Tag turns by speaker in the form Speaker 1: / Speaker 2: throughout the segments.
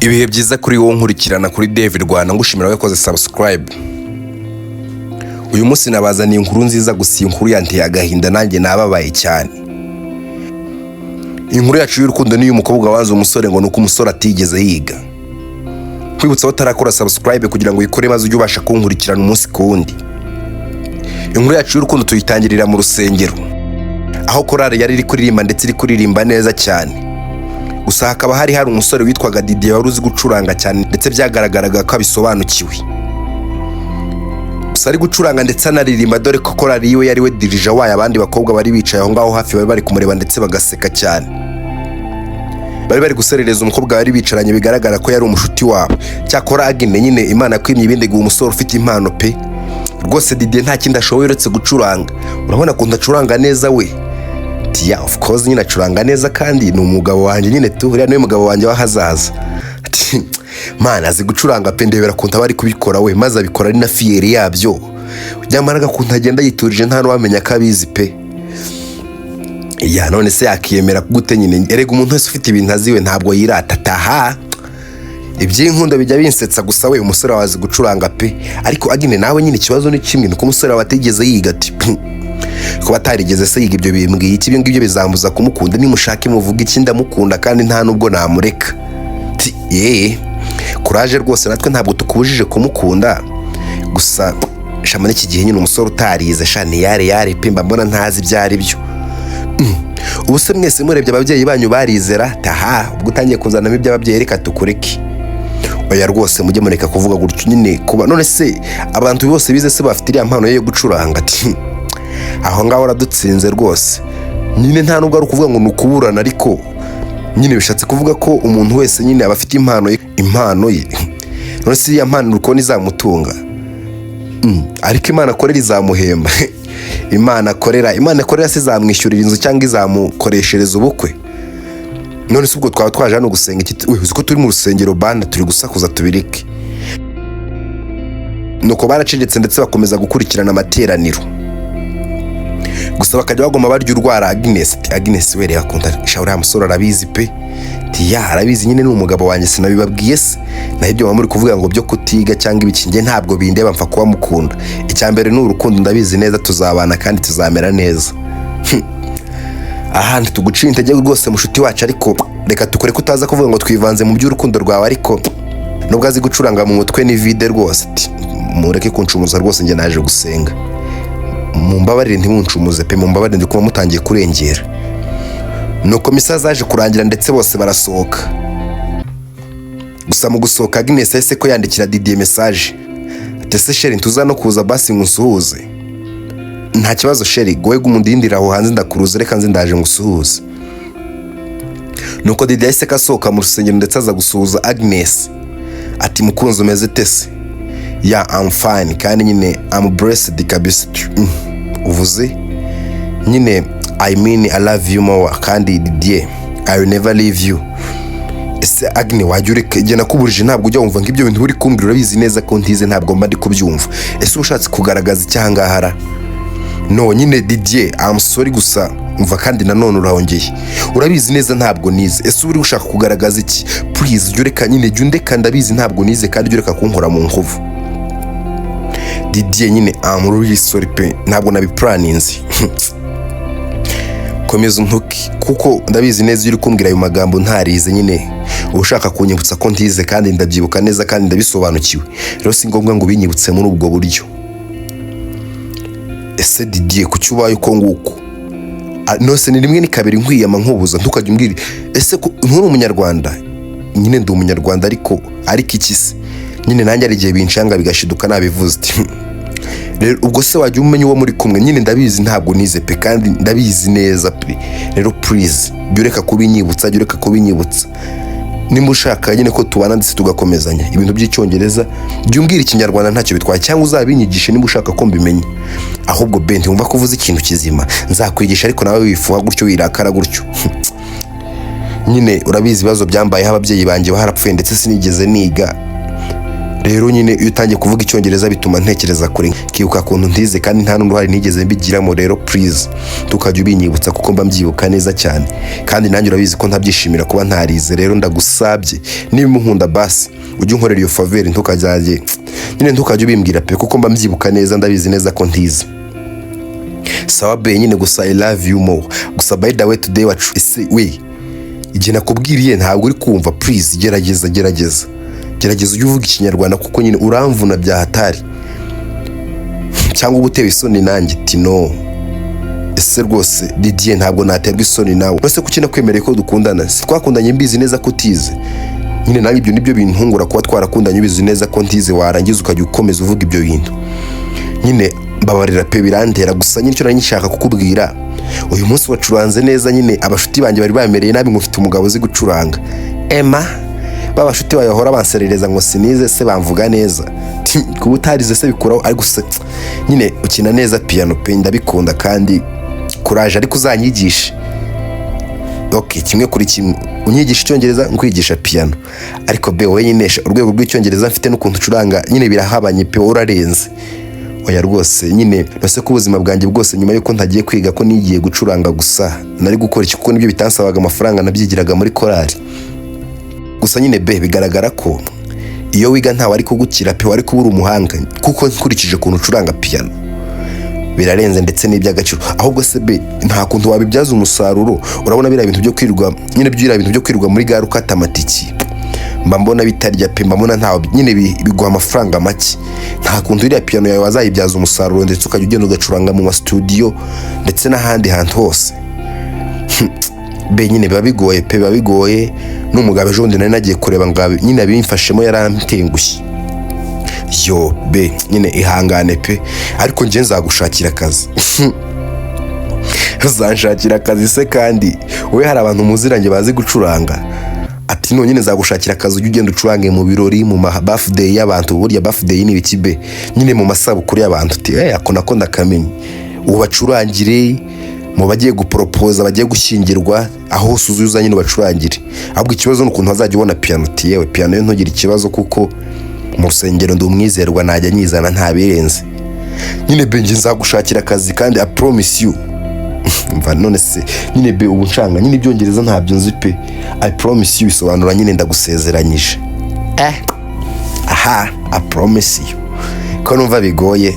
Speaker 1: Ibihe byiza kuri wowe nkurikirana kuri David Rwanda, ngushimira wakoze subscribe. Uyu munsi nabazaniye inkuru nziza, gusa iyi nkuru yanteye agahinda, nanjye nababaye cyane. Inkuru yacu y'urukundo ni iy'umukobwa wanze umusore ngo ni uko umusore atigeze yiga. Nkwibutsa utarakora subscribe kugira ngo uyikore, maze ujye ubasha kunkurikirana umunsi ku wundi. Inkuru yacu y'urukundo tuyitangirira mu rusengero, aho korali yari iri kuririmba ndetse iri kuririmba neza cyane. Gusa hakaba hari umusore witwaga Didier wari uzi gucuranga cyane, ndetse byagaragaraga ko abisobanukiwe. Gusa ari gucuranga ndetse anaririmba, dore ko korali yiwe yari we dirija wayo. Abandi bakobwa bari bicaye aho ngaho hafi bari bari kumureba ndetse bagaseka cyane. Bari bari guserereza umukobwa bari bicaranye, bigaragara ko yari umushuti wabo. Cyakora Agine nyine, Imana yakwimye ibindi guha umusore ufite impano pe. Rwose Didier nta kindi ashoboye uretse gucuranga. Urabona ukuntu acuranga neza we? Ati: "Yeah, of course, nyine acuranga neza kandi ni umugabo wanjye nyine tu, uriya niwe mugabo wanjye w'ahazaza." Ati: "Mana, azi gucuranga pe, ndebera ukuntu aba ari kubikora we, maze abikora ari na fier yabyo, nyamara agakuntu agenda yiturije, nta n'uwamenya ko abizi pe." Ya, none se yakiyemera gute nyine? Erega umuntu wese ufite ibintu aziwe ntabwo yirata. Ataha iby'inkundo bijya binsetsa gusa we, umusore wawe azi gucuranga pe. Ariko Agine, nawe nyine ikibazo ni kimwe, nuko umusore wawe atigeze yiga. Ati: "Kuba atarigeze se yiga, ibyo bimbwiye iki? Ibyo ngibyo bizambuza kumukunda? Nimushake muvuga iki, ndamukunda kandi nta nubwo namureka." Ati: "Yee, kuraje rwose, natwe ntabwo tukubujije kumukunda. Gusa shama n'iki gihe nyine umusore utarize sha ntiyare yare pe, mba mbona ntazi ibyo ari byo. Ubu se mwese murebye ababyeyi banyu barizera?" Taha, ubwo utangiye kuzanamo iby'ababyeyi, reka tukureke. Oya rwose, mujye mureka kuvuga gutyo nyine. Kuba none se abantu bose bize se bafite iriya mpano ye yo gucuranga? Ati: "Aho ngaho uradutsinze rwose nyine. Nta nubwo ari ukuvuga ngo ni ukuburana, ariko nyine bishatse kuvuga ko umuntu wese nyine aba afite impano ye, impano ye. None se iriya mpano uri kubona izamutunga? Ariko Imana akorera izamuhemba. Imana akorera se izamwishyurira inzu cyangwa izamukoreshereza ubukwe? None se ubwo twaba twaje hano gusenga iki? We, uzi ko turi mu rusengero bana, turi gusakuza, tubireke." Nuko baracecetse ndetse bakomeza gukurikirana amateraniro, gusa bakajya bagoma barya urwara Agnes. Ati: "Agnes we, reka akunda sha, uriya musore arabizi pe." Ati: "Yeah, arabizi nyine, ni umugabo wanjye, sinabibabwiye se? Naho ibyo muba muri kuvuga ngo byo kutiga cyangwa ibiki, njye ntabwo bindeba, mfa kuba mukunda. Icya mbere ni urukundo, ndabizi neza tuzabana kandi tuzamera neza." Aha ntituguciye intege rwose mushuti wacu, ariko reka tukore ko utaza kuvuga ngo twivanze mu by'urukundo rwawe. Ariko nubwo azi gucuranga, mu mutwe ni vide rwose. Ati: "Mureke kuncumuza rwose, njye naje gusenga, mumbabarire, ntimuncumuze pe, mumbabarire, ndi kuba mutangiye kurengera." Nuko misa zaje kurangira ndetse bose barasohoka. Gusa mu gusohoka, Agnes yahise ko yandikira Didier message, ati: "Ese chéri, ntuza no kuza basi ngo unsuhuze?" "Nta kibazo chéri, wowe guma aho hanze, ndakuruza, reka nze, ndaje ngusuhuze." Nuko Didier yahise ko asohoka mu rusengero ndetse aza gusuhuza Agnes. Ati: "Mukunzi, umeze ute se?" "Yeah, I'm fine, kandi nyine I'm blessed kabisa." Uvuze nyine, I mean, I love you more, kandi Didier, I will never leave you." "Ese Agne, wajya ureka igihe nakuburije? Ntabwo ujya wumva nk'ibyo bintu uri kumbwira? Urabizi neza ko ntize, ntabwo mba ndi kubyumva. Ese uba ushatse kugaragaza icyahangahara?" "No nyine Didier, I'm sorry, gusa umva kandi nanone urahongeye, urabizi neza ntabwo nize. Ese uba uri gushaka kugaragaza iki? Please, jya ureka nyine, jya undeka, ndabizi ntabwo nize, kandi jya ureka kunkora mu nkovu." "Didier nyine, I'm really sorry pe, ntabwo nabipuraninze." "Komeza untuke, kuko ndabizi neza iyo uri kumbwira ayo magambo ntarize nyine uba ushaka kunyibutsa ko ntize, kandi ndabyibuka neza kandi ndabisobanukiwe. Rero si ngombwa ngo ubinyibutse muri ubwo buryo. Ese Didier, kuki ubaye uko nguko? Nose ni rimwe ni kabiri nkwiyama nkubuza, ntukajya umbwira. Ese nturi umunyarwanda?" "Nyine ndi umunyarwanda, ariko iki se nyine, nanjye hari igihe binshanga bigashiduka nabivuze." Ati: "Rero ubwo se wajya umenya uwo muri kumwe nyine? Ndabizi ntabwo nize pe, kandi ndabizi neza pe. Rero please, jya ureka kubinyibutsa, jya ureka kubinyibutsa. Nimba ushaka nyine ko tubana ndetse tugakomezanya, ibintu by'icyongereza jya umbwira ikinyarwanda, ntacyo bitwaye, cyangwa uzabinyigishe nimba ushaka ko mbimenya. Ahubwo ben, wumva ko uvuze ikintu kizima, nzakwigisha, ariko nawe wifuha gutyo, wirakara gutyo nyine, urabizi ibibazo byambayeho, ababyeyi banjye barapfuye ndetse sinigeze niga." Rero nyine iyo utangiye kuvuga Icyongereza bituma ntekereza kure, nkibuka ukuntu ntize kandi nta n'uruhare nigeze mbigiramo. Rero please, tukajya ubinyibutsa kuko mba mbyibuka neza cyane, kandi nanjye urabizi ko ntabyishimira kuba ntarize. Rero ndagusabye, niba unkunda basi ujye unkorera iyo faveur, ntukajye nyine ntukajya ubimbwira pe, kuko mba mbyibuka neza, ndabizi neza ko ntize. Sawa bae, nyine gusa I love you more. Gusa by the way, today wacu ese we, igihe nakubwiriye ntabwo uri kumva. Please gerageza, gerageza, gerageza ujye uvuga Ikinyarwanda kuko nyine uramvuna bya hatari, cyangwa uba utewe isoni nanjye? Ati no, ese rwose Didier, ntabwo naterwa isoni nawe. Ese kuki nakwemereye ko dukundana? Si twakundanye mbizi neza ko utize? Nyine nanjye ibyo nibyo bintungura, kuba twarakundanye ubizi neza ko ntize, warangiza ukajya ukomeza uvuga ibyo bintu. Nyine mbabarira pe, birantera. Gusa nyine icyo nari nshaka kukubwira, uyu munsi wacuranze neza. Nyine abashuti banjye bari bamereye nabi ngo mfite umugabo uzi gucuranga. Ema ba bashuti bawe bahora banserereza ngo sinize se bamvuga neza. Kuba utarize se bikuraho? Ariko se nyine ukina neza piano pe, ndabikunda kandi kuraje. Ariko uzanyigishe. Ok, kimwe kuri kimwe, unyigisha Icyongereza, nkwigisha piano. Ariko bae, wowe nyine urwego rw'Icyongereza mfite n'ukuntu ucuranga nyine birahabanye pe, wowe urarenze. Oya rwose nyine, ese ko ubuzima bwanjye bwose nyuma yuko ntagiye kwiga ko nigiye gucuranga gusa, nari gukora iki? Kuko nibyo bitansabaga amafaranga, nabyigiraga muri korali. Gusa nyine bae, bigaragara ko iyo wiga ntawe ari kugukira pe, wari kuba uri umuhanga, kuko nkurikije ukuntu ucuranga piano birarenze ndetse n'iby'agaciro. Ahubwo se bae, nta kuntu wabibyaza umusaruro? Urabona biriya bintu byo kwirirwa nyine, biriya bintu byo kwirirwa muri gare ukata amatiki, mba mbona bitarya pe, mba mbona ntawe nyine biguha amafaranga make. Nta kuntu iriya piano yawe wazayibyaza umusaruro ndetse ukajya ugenda ugacuranga mu masitudiyo ndetse n'ahandi hantu hose? Bae, nyine biba bigoye pe, biba bigoye. N'umugabo ejo bundi nari nagiye kureba ngo nyine abimfashemo, yarantengushye. Yo bae, nyine ihangane pe, ariko njye nzagushakira akazi. Uzanshakira akazi se kandi wowe hari abantu muziranye bazi gucuranga? Ati none nyine nzagushakira akazi, ujye ugenda ucurange mu birori, mu ma birthday y'abantu. Burya birthday ni ibiki bae? Nyine mu masabukuru y'abantu. Uti eh, ako nako ndakamenya. Ubu bacurangire mu bagiye guporopoza, bagiye gushyingirwa, aho hose uzuza nyine ubacurangire. Ahubwo ikibazo ni ukuntu wazajya ubona piano. Uti yewe, piano yo ntugire ikibazo, kuko mu rusengero ndi umwizerwa, najya nyizana nta birenze. Nyine bae, njye nzagushakira akazi kandi I promise you. Mva none se nyine bae, ubu nshanga nyine Ibyongereza ntabyo nzi pe. I promise you bisobanura nyine ndagusezeranyije. Eh aha, I promise you. Ko numva bigoye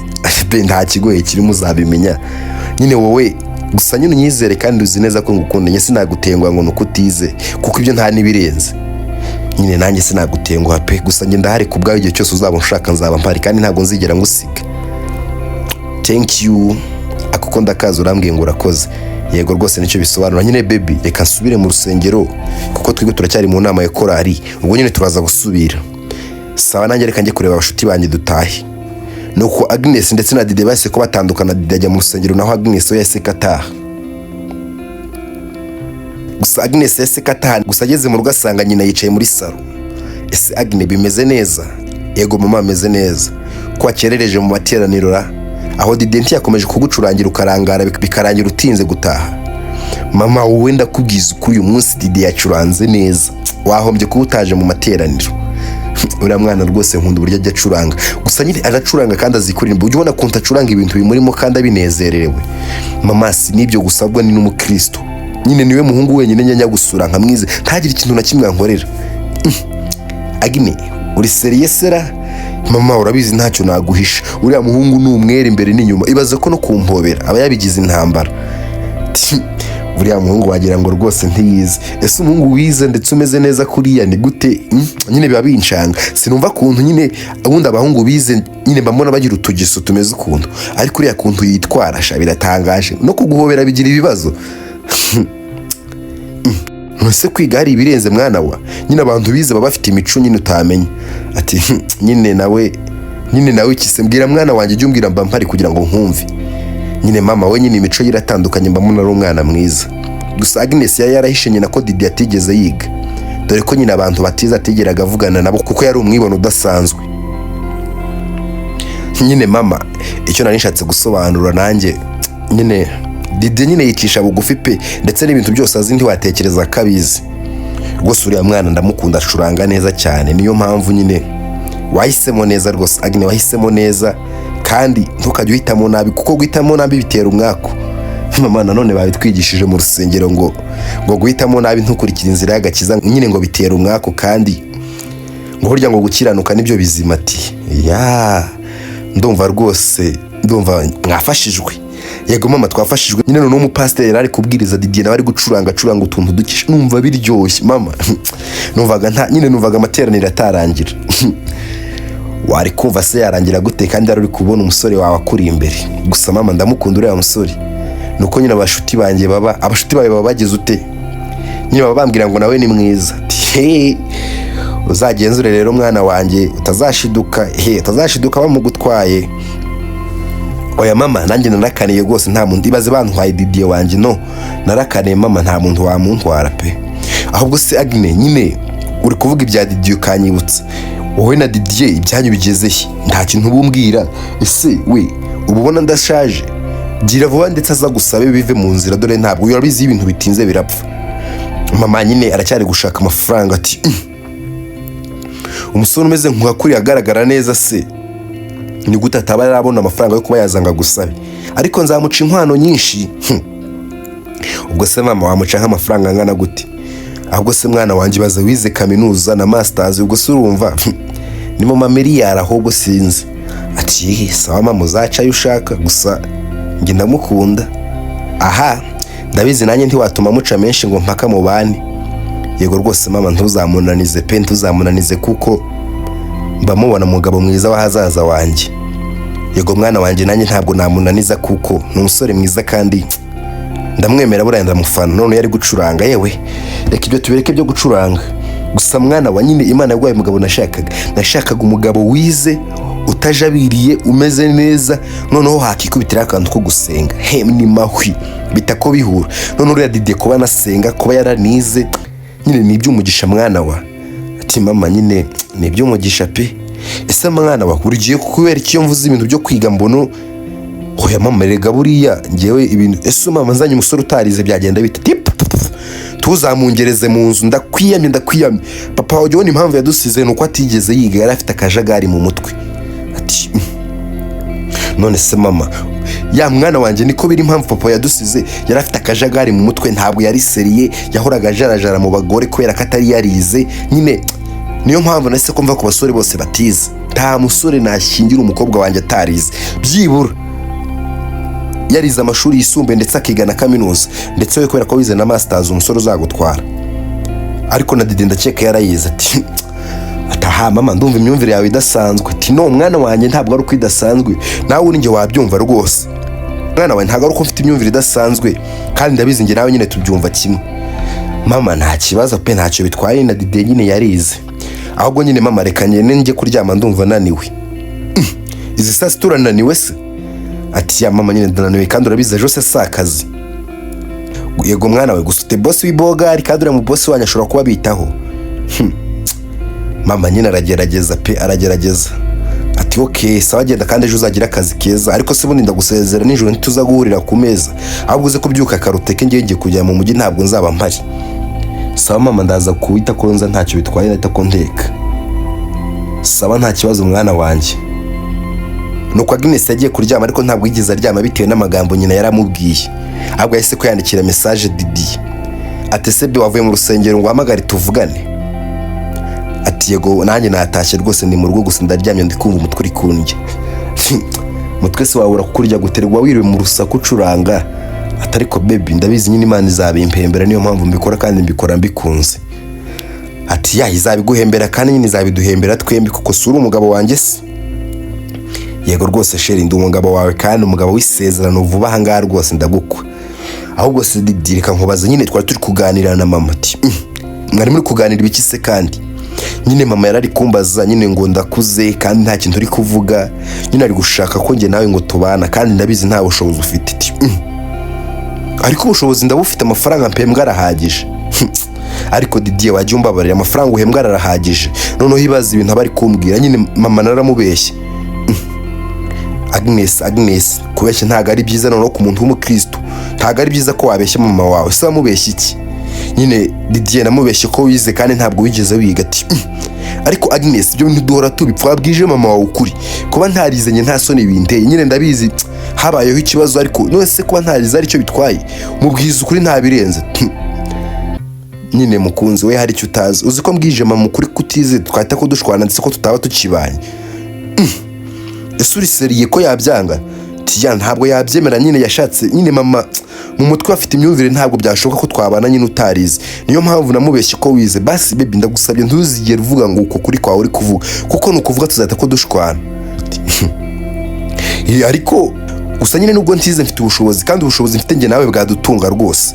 Speaker 1: bae? Nta kigoye kirimo, uzabimenya nyine. Wowe gusa nyine unyizere kandi uzi neza ko ngukunda. Njye sinagutenguha ngo nuko utize, kuko ibyo nta n'ibirenze. Nyine nanjye sinagutenguha pe. Gusa njye ndahari ku bwawe, igihe cyose uzaba unshaka nzaba mpari kandi ntabwo nzigera ngusiga. Thank you. Ako ko ndakaza, urambwiye ngo urakoze. Yego rwose, nicyo bisobanura. Nyine baby, reka nsubire mu rusengero kuko twebwe turacyari mu nama ya korali, ubwo nyine turaza gusubira. Sawa, nanjye reka njye kureba abashuti banjye dutahe. Nuko Agnes ndetse na Dide bahise ko batandukana, Dide ajya mu rusengero, naho Agnes we yahise ko ataha. Gusa Agnes yahise ko ataha, gusa ageze mu rugo asanga nyina yicaye muri salo. Ese Agnes, bimeze neza? Yego mama, ameze neza. Ko wakerereje mu materaniro ra? Aho Dide ntiyakomeje kugucurangira ukarangara, bikarangira utinze gutaha? Mama, wowe ndakubwiza uko uyu munsi Dide yacuranze neza, wahombye kuba utaje mu materaniro. Uriya mwana rwose nkunda uburyo ajya acuranga. Gusa nyine aracuranga kandi azi kuririmba, ujya ubona ukuntu acuranga ibintu bimurimo kandi abinezerewe. Mama, si n'ibyo gusa, ahubwo ni n'umukristo. Nyine niwe muhungu wenyine njya gusura nkamwize, ntagire ikintu na kimwe ankorera. Agnes, uri sérieux sera? Mama, urabizi ntacyo naguhisha, uriya muhungu ni umwere imbere n'inyuma. Ibaze ko no kumpobera aba yabigize intambara. Uriya muhungu wagira ngo rwose ntiyize. Ese umuhungu wize ndetse umeze neza kuriya ni gute? Nyine biba bincanga, sinumva ukuntu nyine ubundi abahungu bize nyine mbona bagira utugeso tumeze ukuntu, ariko uriya kuntu yitwara sha biratangaje, no kuguhobera bigira ibibazo. Ese kwiga hari ibirenze mwana wa? Nyine abantu bize baba bafite imico nyine utamenya. Ati nyine nawe ikise mbwira mwana wanjye, ujye umbwira mba mpari kugira ngo nkumve. Nyine mama, we nyine imico ye iratandukanye, mba mbona ari umwana mwiza. Gusa Agnes yari yarahishe nyina ko Didi atigeze yiga, dore ko nyine abantu batize atigeraga avugana nabo kuko yari umwibone udasanzwe. Nyine mama, icyo nari nshatse gusobanura nanjye nyine, Didi nyine yicisha bugufi pe, ndetse n'ibintu byose azi ntiwatekereza ko abizi. Rwose uriya mwana ndamukunda, acuranga neza cyane, niyo mpamvu nyine Wahisemo neza rwose Agne, wahisemo neza, kandi ntukajye uhitamo nabi, kuko guhitamo nabi bitera umwaku. Mama, nanone babitwigishije mu rusengero ngo guhitamo nabi, ntukurikire inzira y'agakiza nyine, ngo bitera umwaku, kandi ngo burya ngo gukiranuka nibyo bizima. Ati ya, ndumva rwose, ndumva mwafashijwe. Yego mama, twafashijwe nyine. Noneho umupasiteri yari ari kubwiriza, Didier nawe ari gucuranga, acuranga utuntu dukisha, numva biryoshye mama. Numvaga nta nyine, numvaga amateraniro atarangira. Wari kumva se yarangira gute kandi wari uri kubona umusore wawe akuri imbere? Gusa mama, ndamukunda uriya musore, nuko nyine abashuti banjye baba, abashuti bawe baba bagize ute nyine, baba bambwira ngo nawe ni mwiza. Ati, "He, uzagenzure rero mwana wanjye, utazashiduka, he, utazashiduka bamugutwaye." Oya mama, nanjye narakaniye rwose, nta muntu, ibaze bantwaye Didier wanjye. No narakaniye mama, nta muntu wamuntwara pe. Ahubwo se Agne, nyine uri kuvuga ibya Didier ukanyibutsa, wowe na Didier ibyanyu bigeze he? Nta kintu ubumbwira. Ese we uba ubona ndashaje? Gira vuba ndetse aza gusabe bive mu nzira, dore ntabwo urabizi, iyo ibintu bitinze birapfa. Mama, nyine aracyari gushaka amafaranga. Ati umusore umeze nk'uwakuriye agaragara neza se, ni gute ataba yarabona amafaranga yo kuba yazanga gusabe? Ariko nzamuca inkwano nyinshi. Ubwo se mama, wamuca nk'amafaranga angana gute? Ahubwo se mwana wanjye, baza wize kaminuza na masters, ubwo se urumva ni mu mamiliyari? Ahubwo sinzi. Ati sawa mama, uzaca ayo ushaka, gusa njye ndamukunda. Aha ndabizi, nanjye ntiwatuma muca menshi ngo mpaka mubane. Yego rwose mama, ntuzamunanize pe, ntuzamunanize, kuko mba mubona umugabo mwiza w'ahazaza wanjye. Yego mwana wanjye, nanjye ntabwo namunaniza kuko ni umusore mwiza kandi ndamwemera, buriya ndamufana. None yari gucuranga, yewe reka ibyo tubireke byo gucuranga. Gusa mwana wa, nyine Imana yaguhaye umugabo nashakaga. Nashakaga umugabo wize, utajabiriye, umeze neza, noneho hakikubitiraho akantu ko gusenga, he ni mahwi bita ko bihura. None uriya Didier kuba anasenga, kuba yaranize, nyine ni iby'umugisha mwana wa. Ati mama, nyine ni iby'umugisha pe. Ese mwana wa, buri gihe kubera iki iyo mvuze ibintu byo kwiga mbona? Oya mama, rega buriya ngewe ibintu, ese mama, nzanye umusore utarize byagenda bite? Tip, tuzamungereze mu nzu, ndakwiyamye, ndakwiyamye. Papa wawe ubona impamvu yadusize ni uko atigeze yiga, yari afite akajagari mu mutwe. Ati none se mama? Ya mwana wanjye, niko biri, impamvu papa yadusize yari afite akajagari mu mutwe, ntabwo yari sérieux, yahoraga ajarajara mu bagore kubera ko atari yarize nyine. Niyo mpamvu nahise ko mva ku basore bose batize. Nta musore nashyingira umukobwa wanjye atarize, byibura yarize amashuri yisumbuye ndetse akiga na kaminuza, ndetse we kubera ko wize na masters, umusore uzagutwara. Ariko na Didi ndakeka yarayize. Ati ataha mama, ndumva imyumvire yawe idasanzwe. Ati no mwana wanjye, ntabwo ari uko idasanzwe, nawe uri njye wabyumva rwose. Mwana wanjye, ntabwo ari uko mfite imyumvire idasanzwe, kandi ndabizi njye nawe nyine tubyumva kimwe. Mama, nta kibazo pe, ntacyo bitwaye, na Didi nyine yarize. Ahubwo nyine mama, reka ngende njye kuryama, ndumva naniwe. Izi saa sita urananiwe se? Ati ya mama, nyine ndananiwe, kandi urabizi ejo se si akazi? Yego mwana we, gusa ufite boss w'ibogari, kandi uriya mu boss wanyu ashobora kuba abitaho. Mama, nyine aragerageza pe, aragerageza. Ati ok, sawa, genda, kandi ejo uzagira akazi keza. Ariko se ubundi ndagusezera nijoro, ntituza guhurira ku meza? Ahubwo uze kubyuka karuteke, ngiye ngiye kujya mu mujyi, ntabwo nzaba mpari. Sawa mama, ndaza kuwita ko nza, ntacyo bitwaye, ndahita ko nteka. Sawa, nta kibazo mwana wanjye. Nuko Agnes yagiye kuryama, ariko ntabwo yigeze aryama bitewe n'amagambo nyina yaramubwiye. Ahubwo yahise ko yandikira message Didier, ati ese wavuye mu rusengero ngo uhamagare tuvugane? Ati yego, nanjye natashye rwose, ndi mu rugo, gusa ndaryamye, ndi kumva umutwe uri kundya. Umutwe se wabura kukurya guterwa wiriwe mu rusaku ucuranga? Ati ariko baby, ndabizi nyine Imana izabimpembera, niyo mpamvu mbikora kandi mbikora mbikunze. Ati ya, izabiguhembera kandi nyine izabiduhembera twembi, kuko si uri umugabo wanjye se? Yego rwose chéri, ndi umugabo wawe, kandi umugabo w'isezerano, vuba aha ngaha rwose ndagukwa. Ahubwo se Didi, reka nkubaze nyine, twari turi kuganira na mama. Ati mwari muri kuganira ibiki se? Kandi nyine mama yari ari kumbaza nyine ngo ndakuze kandi nta kintu uri kuvuga, nyine ari gushaka ko njye nawe ngo tubana, kandi ndabizi nta bushobozi ufite. Ati ariko ubushobozi ndabufite, amafaranga mpembwa arahagije. Ariko Didier, wajya umbabarira, amafaranga uhembwa arahagije? Noneho ibaze ibintu aba ari kumbwira nyine mama, naramubeshye. Agnes, Agnes, kubeshya ntabwo ari byiza, noneho ku muntu w'umukristo ntabwo ari byiza ko wabeshya mama wawe. Se wamubeshya iki nyine? Didier, namubeshye ko wize kandi ntabwo wigeze wiga. Ati Ariko Agnes, ibyo bintu duhora tubipfa. Wabwije mama wawe ukuri. Kuba ntarizanye nta soni binteye nyine, ndabizi habayeho ikibazo, ariko none se kuba ntarize aricyo bitwaye? Mubwiza ukuri, ntabirenze nyine. Mukunzi we, hari icyo utazi. Uzi ko mbwije mama ukuri kutize twahita ko dushwana, ndetse ko tutaba tukibanye? Ese uri sérieux ko yabyanga? Tiya, ntabwo yabyemera nyine. Yashatse nyine mama mu mutwe afite imyumvire, ntabwo byashoboka ko twabana nyine utarize. Niyo mpamvu namubeshye ko wize. Basi baby, ndagusabye ntuzigere uvuga ngo uko kuri kwawe uri kuvuga, kuko nukuvuga tuzahita ko dushwana. Ariko gusa nyine nubwo ntize mfite ubushobozi, kandi ubushobozi mfite njye nawe bwadutunga rwose.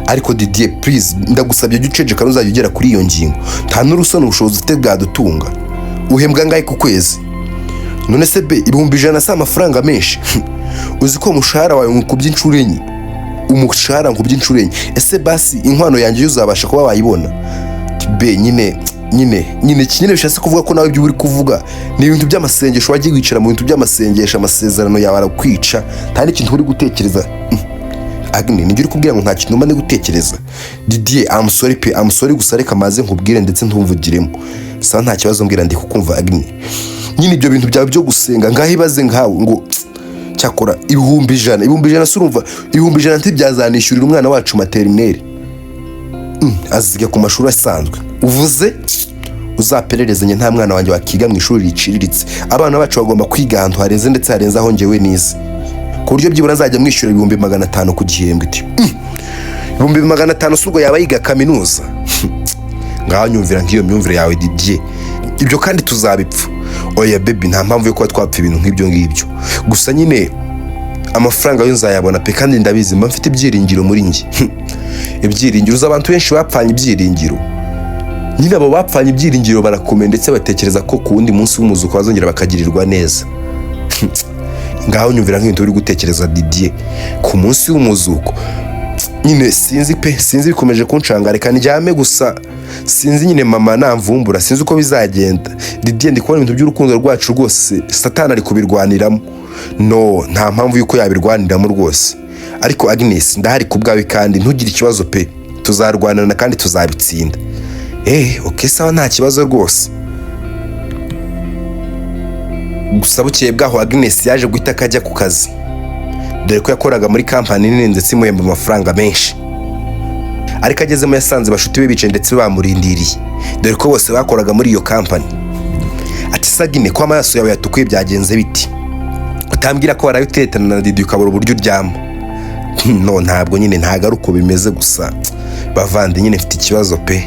Speaker 1: Ariko Didier, please, ndagusabye jya uceceka, ntuzajya ugera kuri iyo ngingo. Nta n'urusoni, ubushobozi ufite bwadutunga? Uhembwa angahe ku kwezi? None se be, 100,000 si amafaranga menshi? Uzi ko umushahara wawe nkukubye inshuro enye? Umushahara nkubye inshuro enye. Ese basi inkwano yanjye yo uzabasha kuba wayibona? Be nyine bishatse kuvuga ko nawe ibyo uri kuvuga ni ibintu by'amasengesho. Wagiye wicara mu bintu by'amasengesho, amasezerano yawe arakwica, nta n'ikintu uri gutekereza. Agne, nibyo uri kubwira ngo nta kintu mba ndi gutekereza? Didier, I'm sorry pe, I'm sorry. Gusa reka maze nkubwire ndetse ntumvugiremo. Sawa, nta kibazo, mbwira, ndi kukumva. Agne, nyine ibyo bintu byawe byo gusenga, ngaho ibaze nkawe ngo cyakora 100,000, 100,000 se? Urumva 100,000 ntibyazanishyurira umwana wacu maternelle? Aziga ku mashuri asanzwe. Uvuze uzapererezanye, nta mwana wanjye wakiga mu ishuri riciriritse. Abana bacu bagomba kwiga ahantu harenze, ndetse harenze aho njyewe nize, ku buryo byibura azajya mwishyura 500,000 ku gihembwe. Iti 500,000 si ubwo yaba yiga kaminuza? Ngaho nyumvira nk'iyo myumvire yawe, Didier. Ibyo kandi tuzabipfa. Oya baby, nta mpamvu yo kuba twapfa ibintu nk'ibyo ngibyo. Gusa nyine amafaranga yo nzayabona pe, kandi ndabizi, mba mfite ibyiringiro muri njye. Ibyiringiro, uzi abantu benshi bapfanye ibyiringiro nyine. Abo bapfanye ibyiringiro barakomeye, ndetse batekereza ko ku wundi munsi w'umuzuko bazongera bakagirirwa neza. Ngaho nyumvira nk'ibintu uri gutekereza, Didier, ku munsi w'umuzuko. Nyine sinzi pe, sinzi, bikomeje kunshanga. Reka ndyame. Gusa sinzi nyine mama namvumbura, sinzi uko bizagenda. Didier, ndi kubona ibintu by'urukundo rwacu rwose Satani ari kubirwaniramo. No nta mpamvu y'uko yabirwaniramo rwose. Ariko Agnes, ndahari ku bwawe, kandi ntugire ikibazo pe, tuzarwanana kandi tuzabitsinda. Okay, sawa, nta kibazo rwose. Gusa bukeye bwaho Agnes yaje guhita akajya ku kazi, dore ko yakoraga muri kampani nini ndetse imuhemba amafaranga menshi. Ariko agezemo yasanze bashuti be bicaye ndetse bamurindiriye, dore ko bose bakoraga muri iyo kampani. Ati: "Sagine, ko amaso yawe yatukuye, byagenze biti? Utambwira ko waraye utetana na Didi ukabura uburyo uryama?" No ntabwo nyine, ntabwo ari uko bimeze. Gusa bavandi, nyine mfite ikibazo pe.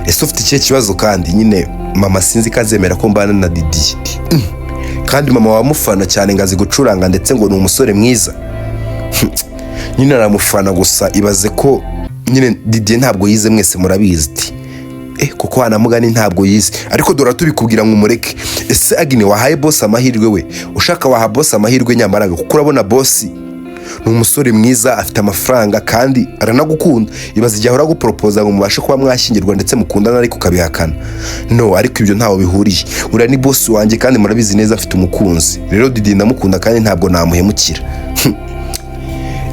Speaker 1: Ese ufite ikihe kibazo? Kandi nyine mama sinzi ko azemera ko mbana na Didi. Kandi mama wamufana cyane, ngo azi gucuranga, ndetse ngo ni umusore mwiza. Nyine aramufana. Gusa ibaze ko nyine Didier ntabwo yize, mwese murabizi. Ati: "Kuko wanamugani ntabwo yize, ariko dore tubikubwira ngo umureke." Ese Agine, wahaye boss amahirwe? We ushaka waha boss amahirwe nyamara, kuko urabona boss ni umusore mwiza, afite amafaranga kandi aranagukunda. Ibaze igihe ahora aguporopoza ngo mubashe kuba mwashyingirwa, ndetse mukundana, ariko ukabihakana. No ariko ibyo ntaho bihuriye, uriya ni boss wanjye, kandi murabizi neza afite umukunzi. Rero Didier ndamukunda kandi ntabwo namuhemukira.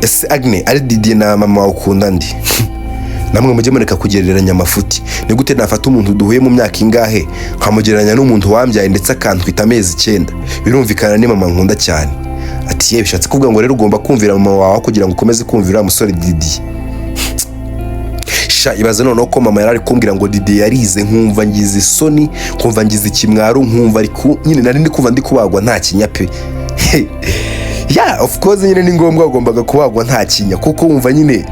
Speaker 1: Ese Agne, ari Didier na mama wawe ukunda ndi? Namwe mujye mureka kugereranya amafuti. Ni gute nafata umuntu duhuye mu myaka ingahe nkamugereranya n'umuntu wambyaye ndetse akantwita amezi 9? Birumvikana ni mama nkunda cyane. Ati: "Ye, bishatse kuvuga ngo rero ugomba kumvira mama wawe kugira ngo ukomeze kumvira musore Didier." Sha, ibaze noneho ko mama yari ari kumbwira ngo Didier yarize, nkumva ngize isoni, nkumva ngize ikimwaro, nkumva ari ku nyine nari ndi kumva ndi kubagwa nta kinya pe. Yeah, of course, nyine ni ngombwa, wagombaga kubagwa nta kinya, kuko wumva nyine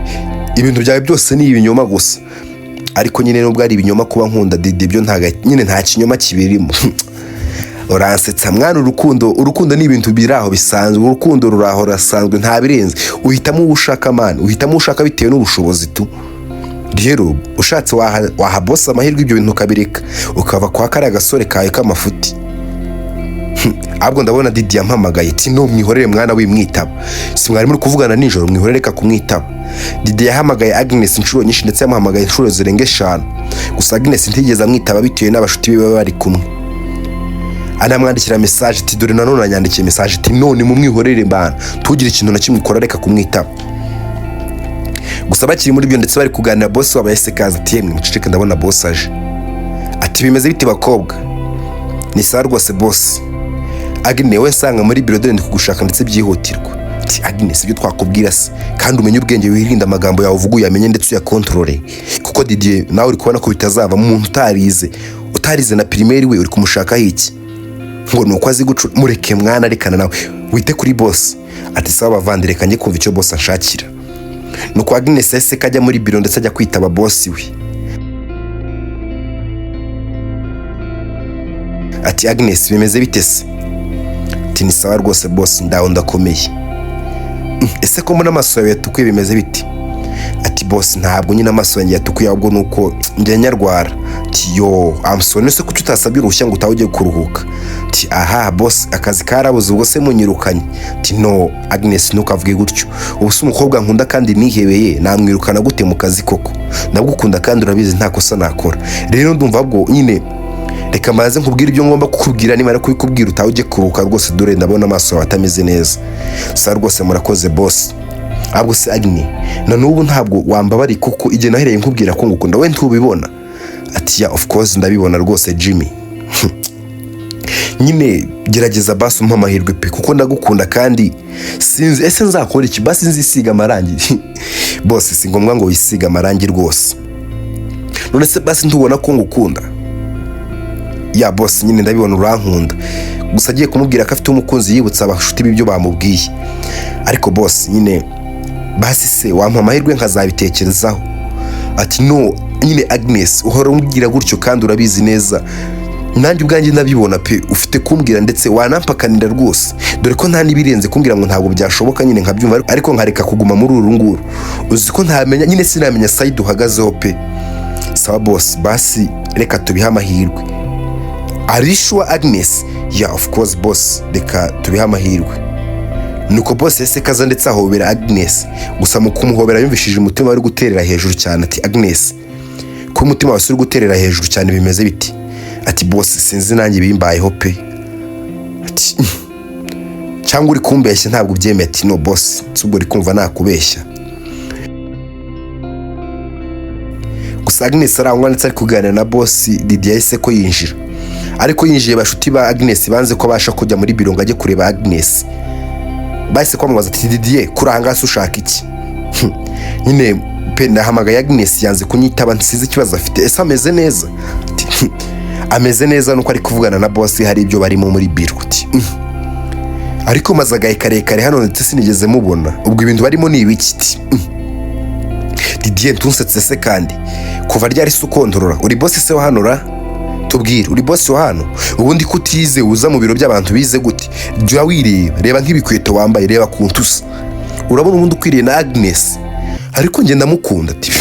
Speaker 1: ibintu byawe byose ni ibinyoma gusa. Ariko nyine nubwo ari ibinyoma, kuba nkunda Didier byo ntago nyine nta kinyoma kibirimo. Uransetsa mwana. Urukundo, urukundo ni ibintu biri aho bisanzwe. Urukundo ruraho rurasanzwe, nta birenze. Uhitamo uwo ushaka man, uhitamo uwo ushaka bitewe n'ubushobozi tu. Rero ushatse waha boss amahirwe, ibyo bintu ukabireka, ukava kwa kariya gasore kawe k'amafuti. Ahubwo ndabona Didi yampamagaye. Ati: "No mwihorere mwana, wimwitaba. Si mwari muri kuvugana nijoro? Mwihorere, reka kumwitaba." Didi yahamagaye Agnes inshuro nyinshi, ndetse yamuhamagaye inshuro zirenga eshanu. Gusa Agnes ntigeze amwitaba bitewe n'abashuti be baba bari kumwe. Anamwandikira message. Ati: "Dore nanone anyandikiye message." Ati: "None mumwihorere mbana, ntugire ikintu na kimwe ukora, reka kumwitaba." Gusa bakiri muri ibyo ndetse bari kuganira, boss wabo yahise kaza. Ati: "Yemwe muceceke, ndabona boss aje." Ati: Ati: "Bimeze bite bakobwa?" "Ni sawa rwose boss." "Agnes, we nsanga muri biro, dore ndi kugushaka ndetse byihutirwa." Ati: "Agnes, ibyo twakubwira se kandi umenye ubwenge, wirinde amagambo yawe uvuga, uyamenye ndetse uyakontorore, kuko Didier nawe uri kubona ko bitazavamo. Umuntu utarize na primaire, we uri kumushakaho iki? Ngo ni uko azi gucura? Mureke mwana, rekana nawe, wite kuri boss." Ati: "Sawa bavandi, reka njye kumva icyo boss anshakira." Nuko Agnes yahise kajya muri biro ndetse ajya kwitaba boss we. Ati: "Agnes, bimeze bite se?" Ati: "Ni sawa rwose boss, ndaho ndakomeye." Ese ko mbona amaso yawe yatukuye, bimeze bite?" Ati: "Boss, ntabwo nyine amaso yanjye yatukuye, ahubwo ni uko njya nyarwara." Ati: "Yo, I'm sorry. Ese kuki utasabye uruhushya ngo utahe ugiye kuruhuka?" Ati: "Aha boss, akazi karabuze, ubwo se munyirukanye?" Ati: "No Agnes, ntukavuge gutyo. Ubu se umukobwa nkunda kandi nihebeye namwirukana gute mu kazi koko? Ndagukunda kandi urabizi, nta kosa nakora. Rero ndumva ahubwo nyine reka mbaze nkubwire ibyo ngomba kukubwira, nimara kubikubwira utahe ujye kuruhuka rwose, dore ndabona amaso yawe atameze neza." "Sa rwose, murakoze boss. Ahubwo se Agnes, na n'ubu ntabwo wambabari, kuko igihe nahereye nkubwira ko ngukunda, we ntubibona?" Ati: "Yeah, of course ndabibona rwose Jimmy. Nyine gerageza basi umpe amahirwe pe, kuko ndagukunda kandi sinzi ese nzakora iki. Basi nzisiga amarangi?" "Boss, si ngombwa ngo wisige amarangi rwose." "None se basi ntubona ko ngukunda?" "Yeah boss, nyine ndabibona urankunda." Gusa agiye kumubwira ko afite umukunzi, yibutsa abashuti b'ibyo bamubwiye. "Ariko boss, nyine basi se wampa amahirwe nkazabitekerezaho?" Ati: "No nyine Agnes, uhora umbwira gutyo kandi urabizi neza, nanjye ubwanjye ndabibona pe. Ufite kumbwira ndetse wanampakanira rwose, dore ko nta n'ibirenze kumbwira ngo ntabwo byashoboka, nyine nkabyumva, ariko nkareka kuguma muri uru nguru. Uzi ko ntamenya nyine, sinamenya side uhagazeho pe." "Sawa boss, basi reka tubihe amahirwe." "Are you sure, Agnes?" "Yeah, of course boss, reka tubihe amahirwe." Nuko boss yahise kaza ndetse ahobera Agnes. Gusa mu kumuhobera yumvishije umutima wari guterera hejuru cyane. Ati: "Agnes, ko umutima wawe uri guterera hejuru cyane, bimeze biti?" Ati: "Boss, sinzi nanjye bimbayeho pe." Ati: "Cyangwa uri kumbeshya, ntabwo ubyemeye?" Ati: "No boss, si ubwo uri kumva nakubeshya." Gusa Agnes arangwa ndetse ari kuganira na boss, Didier yahise ko yinjira. Ariko yinjiye, bashuti ba Agnes banze ko abasha kujya muri biro ngo ajye kureba Agnes. Bahise kwamubaza ati: "Didier, kuri aha ngaha se ushaka iki?" "Nyine pe, nahamagaye Agnes yanze kunyitaba, nsize ikibazo afite. Ese ameze neza?" Ati: "Ameze neza, nuko ari kuvugana na boss, hari ibyo barimo muri biro." Ati: Ariko maze agahe karekare hano ndetse sinigeze mubona, ubwo ibintu barimo ni ibiki?" Ati: "Didier, ntunsetse se kandi, kuva ryari se ukontorora? Uri boss se wa hano ra? Tubwire, uri boss wa hano? Ubundi ko utize, uza mu biro by'abantu bize gute? Jya wireba, reba nk'ibikweto wambaye, reba ku ntusa, urabona ubundi ukwiriye na Agnes? Ariko njye ndamukunda." Ati: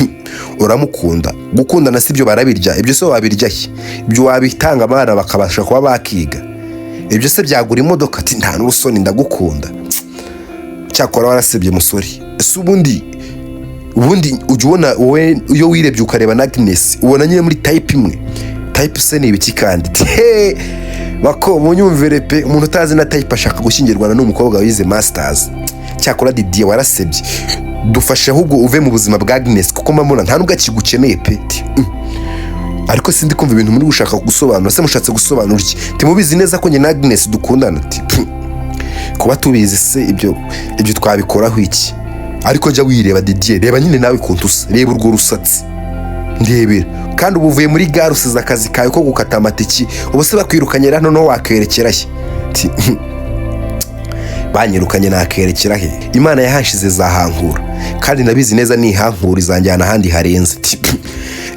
Speaker 1: "Uramukunda? Gukundana si ibyo barabirya. Ibyo se wabirya he? Ibyo wabitanga abana bakabasha kuba bakiga? Ibyo se byagura imodoka?" Ati: "Nta n'ubusoni, ndagukunda. Cyakora warasebye musore. Ese ubundi ujya ubona wowe iyo wirebye ukareba na Agnes, ubona nyine muri type imwe?" "Type se ni ibiki kandi?" He bako, munyumvire pe, umuntu utazi na type ashaka gushyingirwana n'umukobwa wize masters. Cyakora Didier warasebye. Dufashe ahubwo uve mu buzima bwa Agnes, kuko mbona nta nubwo akigukeneye pe." Ati: Ariko sindi kumva ibintu muri gushaka gusobanura. Se mushatse gusobanura iki? Timubizi neza ko njye na Agnes dukundana?" Ati: "Kuba tubizi se ibyo twabikoraho iki? Ariko jya wireba Didier, reba nyine nawe ukuntu usa, reba urwo rusatsi, ndebera. Kandi ubu uvuye muri gare, usize akazi kawe ko gukata amatiki, ubu se bakwirukanye rero noneho wakerekera he?" Ati: "Banyirukanye nakerekera he? Imana yahanshize zahankura, kandi ndabizi neza nihankura izanjyana ahandi harenze." Ati: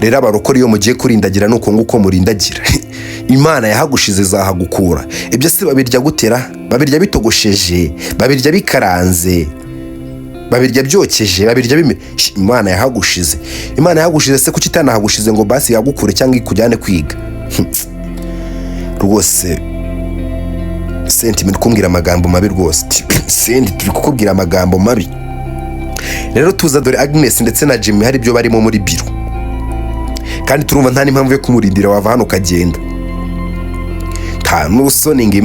Speaker 1: "Rero abarokore iyo mugiye kurindagira ni uko nguko murindagira. Imana yahagushize zahagukura. Ibyo se babirya gutera? Babirya bitogosheje, babirya bikaranze, babirya byokeje, babirya bime. Imana yahagushize, Imana yahagushize se kuki itanahagushize ngo basi yagukure cyangwa ikujyane kwiga rwose?" Senti, muri kumbwira amagambo mabi rwose. Senti, turi kukubwira amagambo mabi. Rero tuza, dore Agnes ndetse na Jimmy hari ibyo barimo muri biro, kandi turumva nta n'impamvu yo kumurindira, wava hano ukagenda. Ta n'usoni ngo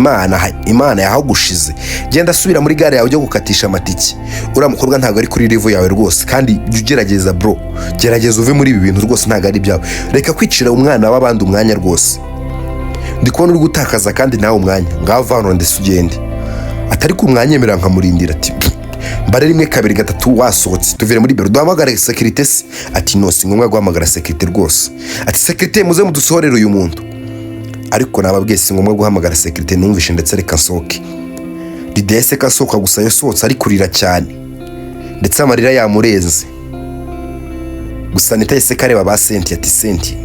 Speaker 1: Imana yahagushize. Genda asubira muri gare yawe ujye gukatisha amatike. Uriya mukobwa ntabwo ari kuri level yawe rwose, kandi jya ugerageza, bro, gerageza uve muri ibi bintu rwose, ntabwo ari ibyawe. Reka kwicira umwana w'abandi umwanya rwose, ndi kubona uri gutakaza kandi nawe umwanya. Ngaho vano ndetse ugende. Atari ku mwanyemera nkamurindira. Ati mbare rimwe, kabiri, gatatu, wasohotse. Tuvire muri biro, duhamagare sécurité se? Ati no, si ngombwa guhamagara sécurité rwose. Ati sécurité, muze mudusohorere uyu muntu. Ariko nababwiye, si ngombwa guhamagara sécurité, numvishe ndetse reka nsohoke. Didier ko asohoka, gusa yasohotse ari kurira cyane ndetse amarira yamurenze. Gusa Anita yahise kareba ba Senti, ati Senti,